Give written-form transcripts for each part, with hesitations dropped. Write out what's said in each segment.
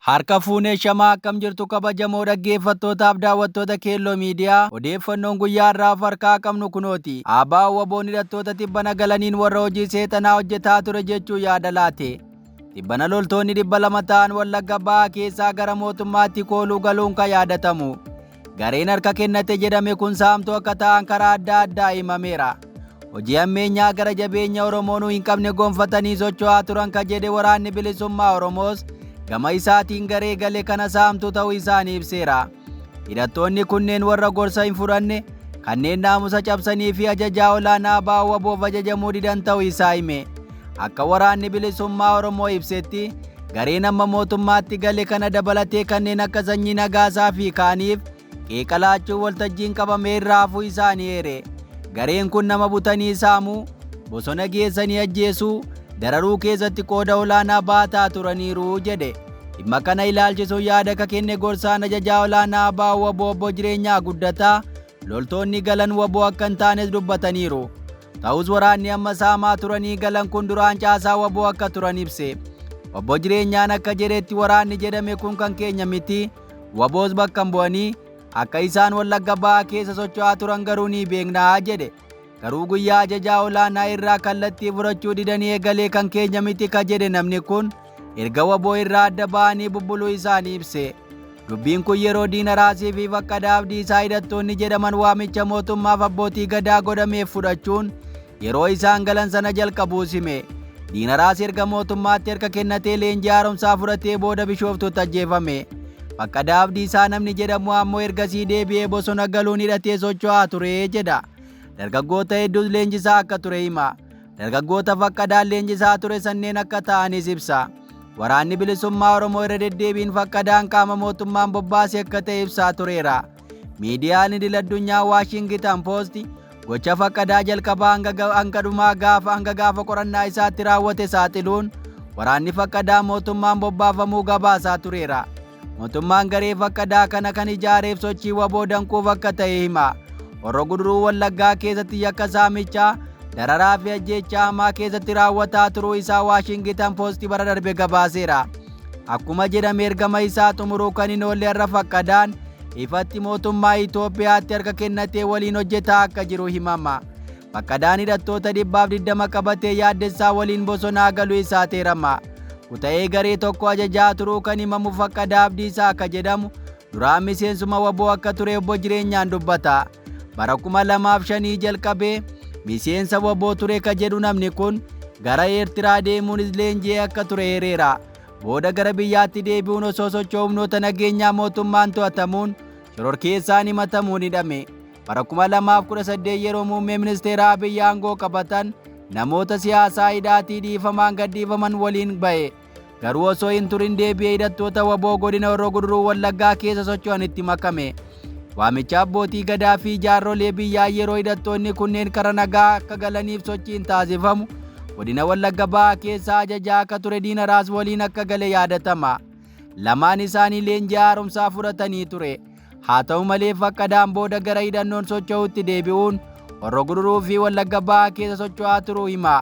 Harka fuunee shamaa akkam jirtu kabajamoo dhaggeeffattootaaf daawwattoota Keelloo Miidiyaa odeeffannoon guyyaa har'aa of harkaa qabnu kunooti. ABO WBOn hidhattoota tibbana galaniin warra hojii seexanaa hojjetaa ture jechuu yaada laate. Tibbana loltoonni 200 ta'an Wallagga Bahaa keessaa gara mootummaatti kooluu galuun kan yaadatamu. Gareen harka kennate jedhame kun saamtuu akka ta'an karaa adda addaa himameera. Hojii hammeenyaa gara jabeenya Oromoonuu hin qabne gonfatanii socho'aa turan ka jedhe waraanni bilisummaa Oromoos gama isaatiin garee gale kana saamtuu ta'uu isaanii ibseera. Hidhattoonni kunneen warra gorsa hin fudhanne kanneen naamusa cabsanii fi ajajaa olaanaa ABO WBOf ajajamuu didan ta'uu isaa hime. Akka waraanni bilisummaa Oromoo ibsetti gareen amma mootummaatti gale kana dabalatee kanneen akka Sanyii Nagaasaa fi kaaniif qeeqa laachuun waltajjiin qabamee irraa hafuu isaanii eere. Gareen kun nama butanii saamuu, bosona geessanii ajjeesuu, dararuu keessatti qooda olaanaa baataa turaniiru jedhe. Dhimma kana ilaalchisuun yaada ka kenne gorsaan ajajaa olaanaa ABO WBO Obbo Jireenyaa Guddataa loltoonni galan wbo akka hin taanes dubbataniiru. Ta'us waraanni amma saamaa turanii galan kun duraan caasaa wbo akka turan ibse. Obbo Jireenyaan akka jedhetti waraanni jedhame kun kan keenya miti, WBOs bakka hin bu'anii, akka isaan Wallagga Bahaa keessa socho'aa turan garuu ni beekna jedhe. Garuu guyyaa ajajaa olaanaa irraa kallattii fudhachuu didanii eegalee kan keenya miti ka jedhe namni kun erga wbo irraa adda ba'anii bubbuluu isaanii ibse. Dubbiin kun yeroo Diina Raasii fi Faqqadaa Abdiisaa hidhattoonni jedhaman waamicha mootummaaf abbootii Gadaa godhameef fudhachuun yeroo isaan galan sana jalqabuus hime. Diina Raas erga mootummaatti harka kennatee leenjii haaromsaa fudhatee booda Bishooftuutti ajjeefame. Faqqadaa Abdiisaa namni jedhamu ammoo ergasii deebi'ee bosona galuun hidhatee socho'aa ture jedha. Dargaggoota hedduus leenjisaa akka ture hima. Dargaggoota Faqqadaan leenjisaa ture sanneen akka ta'anis ibsa. Waraanni Bilisummaa Oromoo irra deddeebiin Faqqadaan qaama mootummaan bobbaase akka ta'e ibsaa tureera. Miidiyaan idil addunyaa Waashingitan Poost gocha Faqqadaa jalqabaa hanga dhumaa gaafa hanga gaafa qorannaa isaatti raawwate saaxiluun waraanni Faqqadaa mootummaan bobbaafamuu gabaasaa tureera. Mootummaan garee Faqqadaa kana kan ijaareef sochii wbo danquuf akka ta'e hima. Horro Guduruu Wallaggaa keessatti yakka saamichaa, dararaa fi ajjeechaa hamaa keessatti raawwataa turuu isaa Waashingitan Poosti bara darbe gabaaseera. Akkuma jedhame ergama isaa xumuruu kan hin oolle har'a Faqqadaan ifatti mootummaa Itoophiyaatti harka kennatee waliin hojjetaa akka jiru himama. Faqqadaan hidhattoota 120 qabatee Yaaddessaa waliin bosonaa galuu isaa teerama. Kuta'ee garee tokko ajajaa turuu kan himamu Faqqadaa Abdiisaa akka jedhamu duraan miseensuma wbo akka ture Obbo Jireenyaan dubbata. Bara 2005 jalqabee miseensa wbo ture ka jedhu namni kun gara Eertiraa deemuunis leenji'ee akka ture eereera. Booda gara biyyaatti deebi'uun osoo socho'u humnoota nageenyaa mootummaan to'atamuun shororkeessaan himatamuun hidhame. Bara 2018 yeroo muummee ministeera Abiy aangoo qabatan namoota siyaasaa hidhaatii dhiifamaan gadhiifaman waliin ba'e. Garuu osoo hin turin deebi'ee hidhattoota wbo godina Horroo Guduruu Wallaggaa keessa socho'anitti makame. Waamicha abbootii gadaa fi jaarrolee biyyaa yeroo hidhattoonni kunneen kara nagaa akka galaniif sochiin taasifamu godina Wallagga Bahaa keessaa ajajaa akka ture Diina Raas waliin akka gale yaadatama. Lamaan isaanii leenjii haaromsaa fudhatanii ture. Haa ta'u malee Faqqadaan booda gara hidhannoon socho'uutti deebi'uun Horro Guduruu fi Wallagga Bahaa keessa socho'aa turuu hima.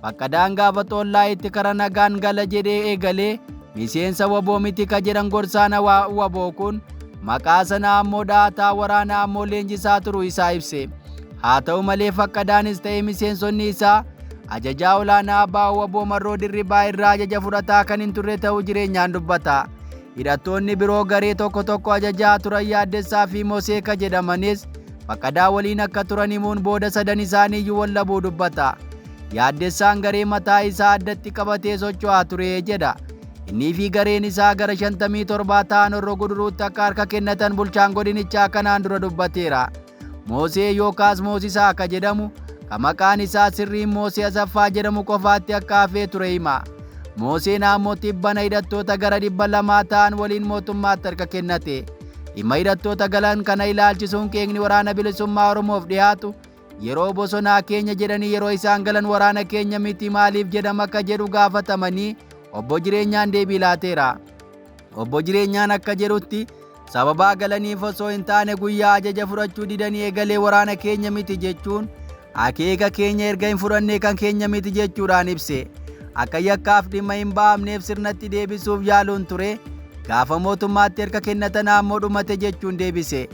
Faqqadaan gaafa Xoollaayitti kara nagaan gala jedhee eegalee miseensa wbo miti ka jedhan gorsaan wbo kun maqaa sana ammoo dha'ataa waraana ammoo leenjisaa turuu isaa ibse. Haa ta'u malee Faqqadaanis ta'e miseensonni isaa ajajaa olaanaa ABO wbo Marroo Dirribaa irraa ajaja fudhataa kan hin turre ta'uu jireenyaan dubbata. Hidhattoonni biroo garee tokko tokko ajajaa turan Yaaddessaa fi Mosee ka jedhamanis Faqqadaa waliin akka turan himuun booda sadan isaaniiyyuu wal dhabuu dubbata. Yaaddessaan garee mataa isaa addatti qabatee socho'aa ture jedha. Innii fi gareen isaa gara 57 ta'an Horro Guduruutti akka harka kennatan bulchaan godinichaa kanaan dura dubbateera. Moosee yookaas Moosisaa ka jedhamu ka maqaan isaa sirriin Moosee Asaffaa jedhamu qofaatti akka hafee ture hima. Mooseen ammoo tibbana hidhattoota gara 200 ta'an waliin mootummaatti harka kennate. Dhimma hidhattoota galan kana ilaalchisuun qeeqni Waraana Bilisummaa Oromoof dhiyaatu yeroo bosonaa keenya jedhanii yeroo isaan galan waraana keenya miti maaliif jedhama ka jedhu gaafatamanii Obbo Jireenyaan deebii laateera. Obbo Jireenyaan akka jedhutti sababaa galaniif osoo hin taane guyyaa ajaja fudhachuu didanii eegalee waraana keenya miti jechuun akeeka keenya erga hin fudhannee kan keenya miti jechuudhaan ibse. Akka yakkaaf dhimma hin ba'amneef sirnatti deebisuuf yaaluun ture. Gaafa mootummaatti harka kennatan ammoo dhumate jechuun deebise.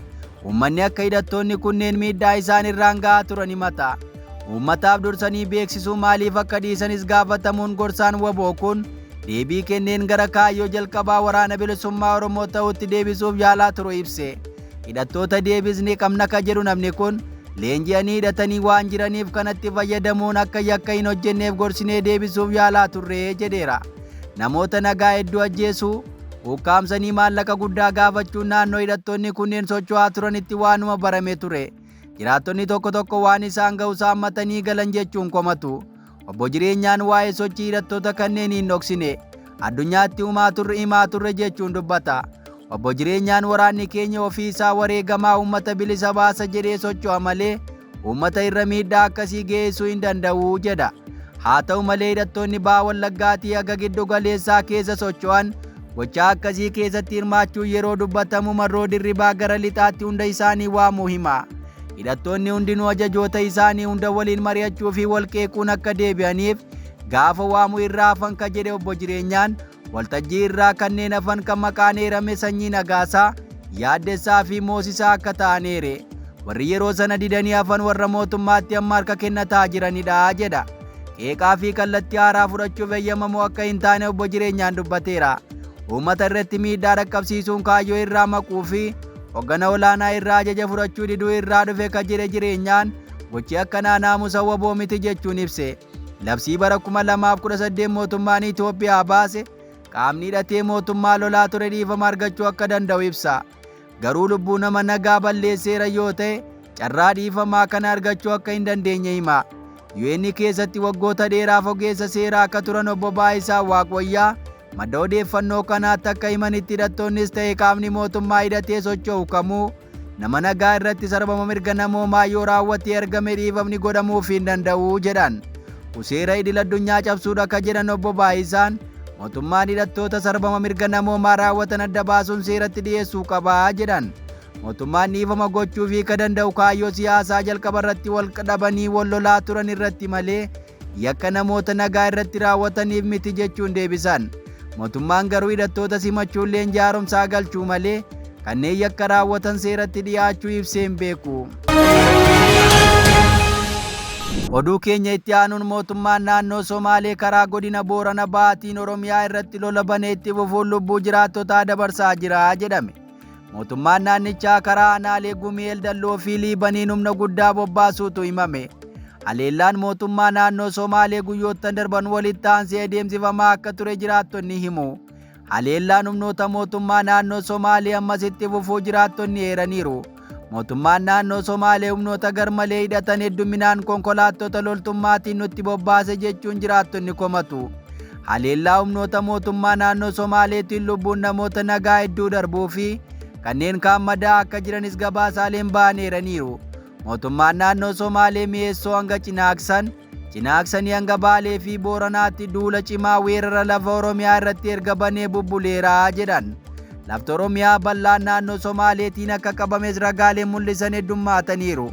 Uummanni akka hidhattoonni kunneen miidhaa isaan irraan ga'aa turan himata. Uummataaf dursanii beeksisuu maaliif akka dhiisanis gaafatamuun gorsaan waboo kun deebii kenneen gara kaayyoo jalqabaa waraana bilisummaa Oromoo ta'utti deebisuuf yaalaa turu ibse. Hidhattoota deebisnee qabna ka jedhu namni kun leenji'anii hidhatanii waan jiraniif kanatti fayyadamuun akka yakka hin hojjenneef gorsinee deebisuuf yaalaa turre jedheera. Namoota nagaa hedduu ajjeesuu, ukkaamsanii maallaqa guddaa gaafachuun naannoo hidhattoonni kunneen socho'aa turanitti waanuma barame ture. Jiraattonni tokko tokko waan isaan ga'u saammatanii galan jechuun komatu. Obbo Jireenyaan waa'ee sochii hidhattoota kanneen hin dhoksine. Addunyaatti himaa turre himaa turre jechuun dubbata. Obbo Jireenyaan waraanni keenya ofii isaa wareegamaa uummata bilisa baasa jedhee socho'a malee uummata irra miidhaa akkasii geessuu hin danda'u jedha. Haa ta'u malee hidhattoonni baha Wallaggaatii haga giddu galeessaa keessa socho'an gochaa akkasii keessatti hirmaachuu yeroo dubbatamu Marroo Dirribaa gara lixaatti hunda isaanii waamuu hima. Hidhattoonni hundinuu ajajoota isaanii hunda waliin mari'achuu fi wal qeequun akka deebi'aniif gaafa waamuu irraa hafan ka jedhe obbo Jireenyaan waltajjii irraa kanneen hafan kan maqaan eerame Sanyii Nagaasaa, Yaaddessaa fi Moosisaa akka ta'an eere. Warri yeroo sana didanii hafan warra mootummaatti amma harka kennataa jiranidha jedha. Qeeqaa fi kallattii haaraa fudhachuuf eeyyamamoo akka hin taane obbo Jireenyaan dubbateera. Uummata irratti miidhaa dhaqqabsiisuun kaayyoo irraa maquu fi hoggana olaanaa irraa ajaja fudhachuu diduu irraa dhufe ka jedhe Jireenyaan gochi akkanaa naamusa waboo miti jechuun ibse. Labsii bara 2018 mootummaan Itoophiyaa baase qaamni hidhatee mootummaa lolaa ture dhiifama argachuu akka danda'u ibsa. Garuu lubbuu nama nagaa balleesseera yoo ta'e carraa dhiifamaa kana argachuu akka hin dandeenye hima. UN keessatti waggoota dheeraaf ogeessa seeraa akka turan obbo Baayisaa Waaqwayyaa madda odeeffannoo kanaatti akka himanitti hidhattoonnis ta'e qaamni mootummaa hidhatee socho'u kamuu nama nagaa irratti sarbama mirga namoomaa yoo raawwatee argame dhiifamni godhamuuf hin danda'u jedhan. Kun seera idil addunyaa cabsuudha ka jedhan obbo Baayisaan mootummaan hidhattoota sarbama mirga namoomaa raawwatan adda baasuun seeratti dhiyeessuu qaba jedhan. Mootummaan dhiifama gochuufii ka danda'u kaayyoo siyaasaa jalqaba irratti wal dhabanii wal lolaa turan irratti malee yakka namoota nagaa irratti raawwataniif miti jechuun deebisan. Mootummaan garuu hidhattoota simachuun leenjii haaromsaa galchuu malee kanneen yakka raawwatan seeratti dhiyaachuu ibsee hin beeku. Oduu keenya itti aanuun mootummaan naannoo Somaalee karaa godina Boorana Bahaatiin Oromiyaa irratti lola banee itti fufuun lubbuu jiraattotaa dabarsaa jira jedhame. Mootummaan naannichaa karaa aanaalee Gumii Eldalloo fi Liibaniin humna guddaa bobbaasuutu himame. Haleellaan mootummaa naannoo Somaalee guyyoottan darban walitti aansee adeemsifamaa akka ture jiraattonni himu. Haleellaan humnoota mootummaa naannoo Somaalee ammas itti fufuu jiraattonni eeraniiru. Mootummaan naannoo Somaalee humnoota garmalee hidhatan hedduminaan konkolaattota loltummaatiin nutti bobbaase jechuun jiraattonni komatu. Haleellaa humnoota mootummaa naannoo Somaaleetiin lubbuun namoota nagaa hedduu darbuu fi kanneen kaan madaa akka jiranis gabaasaaleen ba'an eeraniiru. Mootummaan naannoo Somaalee Mi'eessoo hanga Cinaaksan, Cinaaksanii hanga Baalee fi Booranaatti duula cimaa weerara lafa Oromiyaa irratti erga banee bubbuleera jedhan. Lafti Oromiyaa bal'aan naannoo Somaaleetiin akka qabames ragaaleen mul'isan heddummaataniiru.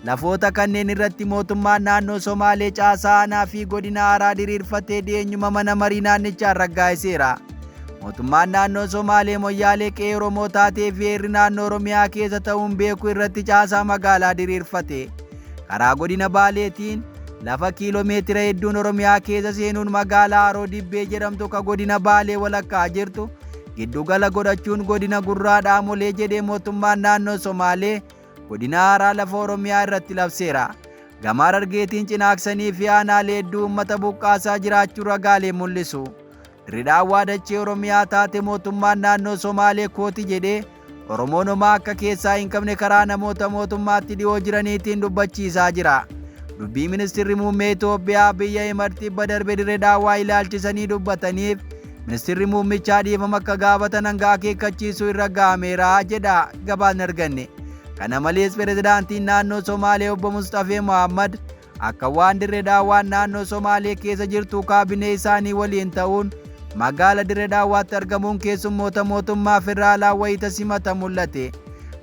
Lafoota kanneen irratti mootummaan naannoo Somaalee caasaa aanaa fi godina haaraa diriirfatee dhiyeenyuma mana marii naannichaan raggaasiseera. Mootummaan naannoo Somaalee Moyyaalee qe'ee Oromoo taatee fi heerri naannoo Oromiyaa keessa ta'uun beeku irratti caasaa magaalaa diriirfate. Karaa godina Baaleetiin lafa kiiloomeetira hedduun Oromiyaa keessa seenuun magaalaa Haroo Dibbee jedhamtu ka godina Baalee walakkaa jirtu giddugala godhachuun godina Gurraa Dhaamolee jedhee mootummaan naannoo Somaalee godina haaraa lafa Oromiyaa irratti labseera. Gama Harargeetiin Cinaaksanii fi aanaalee hedduu uummata buqqaasaa jiraachuu ragaalee mul'isu. Dirree Daawwaa dachee Oromiyaa taate mootummaan naannoo Somaalee kooti jedhee Oromoon homaa akka keessaa hin qabne karaa namoota mootummaatti dhiyoo jiraniitiin dubbachiisaa jira. Dubbii ministirri muummee Itoophiyaa Abiy Ahimad tibba darbe Dirree Daawwaa ilaalchisanii dubbataniif ministirri muummichaa dhiifama akka gaafatan hanga akeekkachiisuu irra ga'ameera jedha gabaasni arganne. Kana malees pirezidaantiin naannoo Somaalee obbo Musxafee Mohammad akka waan Dirree Daawwaan naannoo Somaalee keessa jirtu kaabinee isaanii waliin ta'uun magaala Dirree Daawwaatti argamuun keessummoota mootummaa federaalaa wayita simata mul'ate.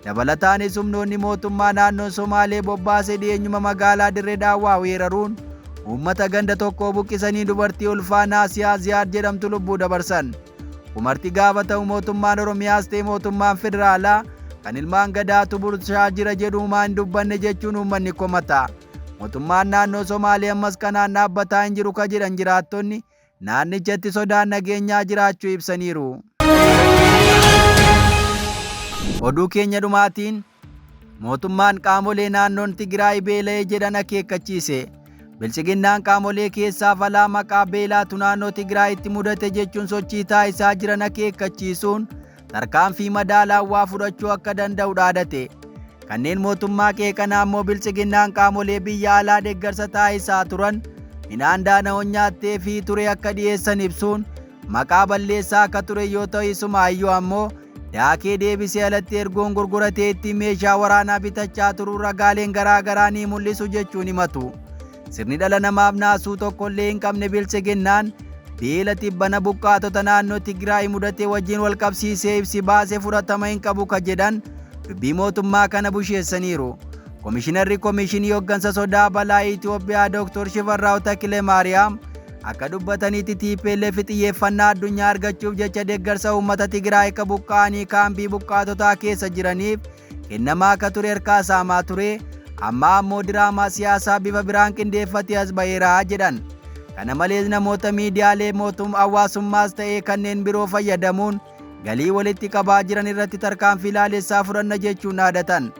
Dabalataanis humnoonni mootummaa naannoo Somaalee bobbaase dhiyeenyuma magaalaa Dirree Daawwaa weeraruun uummata ganda tokkoo buqqisanii dubartii ulfaa Naasiyaa Ziyaad jedhamtu lubbuu dabarsan. Marti gaafatamu mootummaan Oromiyaas ta'e mootummaan federaalaa kan ilmaan gadaatu bulchaa jira jedhu humaa hin dubbanne jechuun uummanni komata. Mootummaan naannoo Somaalee ammas kanaan dhaabbataa hin jiru ka jedhan jiraattonni naannichatti sodaan nageenyaa jiraachuu ibsaniiru. Oduu keenya dhumaatiin mootummaan qaamolee naannoon Tigraay beela'ee jedhan akeekkachiise. Biltsiginnaan qaamolee keessaaf alaa maqaa beelaatu naannoo Tigraayitti mudate jechuun sochii taasisaa jiran akeekkachiisuun tarkaanfii madaalaawwaa fudhachuu akka danda'u dhaadate. Kanneen mootummaa qeeqanaa immoo biltsiginnaan qaamolee biyya alaa deeggarsa taasisaa turan midhaan daana'oon nyaattee fi ture akka dhiyeessan ibsuun maqaa balleessaa akka ture yoo ta'u isumaayyuu ammoo daakee deebisee alatti erguun gurguratee ittiin meeshaa waraanaa bitachaa turuu ragaaleen garaa garaa ni mul'isu jechuun himatu. Sirni dhala namaaf naasuu tokkollee hin qabne biltsiginnaan beela tibbana buqqaatota naannoo Tigraay mudate wajjin wal qabsiisee ibsi baasee fudhatama hin qabu ka jedhan dubbii mootummaa kana busheessaniiru. Komishinarri Komishinii Hooggansa Sodaa Balaa Itoophiyaa Dr. Shifarraaw Takilee Maariyaam akka dubbatanitti TPLF xiyyeeffannaa addunyaa argachuuf jecha deeggarsa uummata Tigraay akka buqqa'anii kaampii buqqaatotaa keessa jiraniif kennamaa akka ture harkaa saamaa ture amma ammoo diraamaa siyaasaa bifa biraan qindeeffatee as baheera jedhan. Kana malees namoota miidiyaalee mootummaa hawaasummaas ta'ee kanneen biroo fayyadamuun galii walitti qabaa jiran irratti tarkaanfii laalessaa fudhanna jechuun dhaadatan.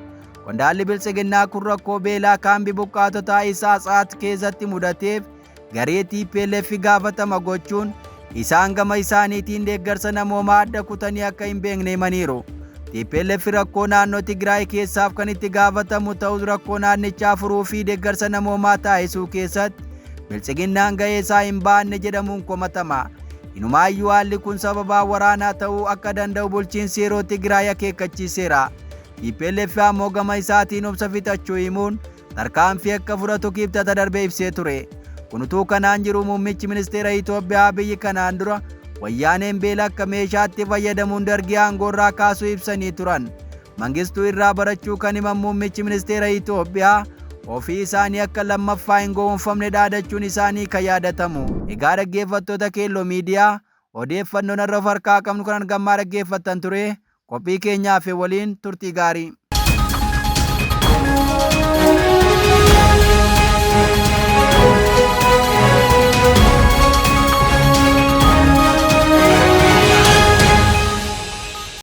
Qondaalli biltsiginnaa kun rakkoo beelaa kaampii buqqaatotaa isaa tsaat keessatti mudateef garee TPLF gaafatama gochuun isaan gama isaaniitiin deeggarsa namoomaa adda kutanii akka hin beekne himaniiru. TPLF rakkoo naannoo Tigraay keessaaf kan itti gaafatamu ta'us rakkoo naannichaa furuu fi deeggarsa namoomaa taasisuu keessatti biltsiginnaan ga'ee isaa hin baanne jedhamuun komatama. Inumaayyuu haalli kun sababaa waraanaa ta'uu akka danda'u bulchiinsi yeroo Tigraay akeekkachiiseera. TPLF ammoo gama isaatiin obsa fixachuu himuun tarkaanfii akka fudhatu kibxata darbe ibsee ture. Kun utuu kanaan jiru muummichi ministeera Itoophiyaa biyyi kanaan dura wayyaaneen beela akka meeshaatti fayyadamuun dargii aangoorraa kaasuu ibsanii turan. Mangistuu irraa barachuu kan himan muummichi ministeera Itoophiyaa ofii isaanii akka lammaffaa hin gowwoomfamne dhaadachuun isaanii kan yaadatamu. Egaa dhaggeeffattoota Keelloo Miidiyaa odeeffannoon har'a of harkaa qabnu kan hangammaa dhaggeeffattan ture qophii keenyaaf waliin turtii gaarii.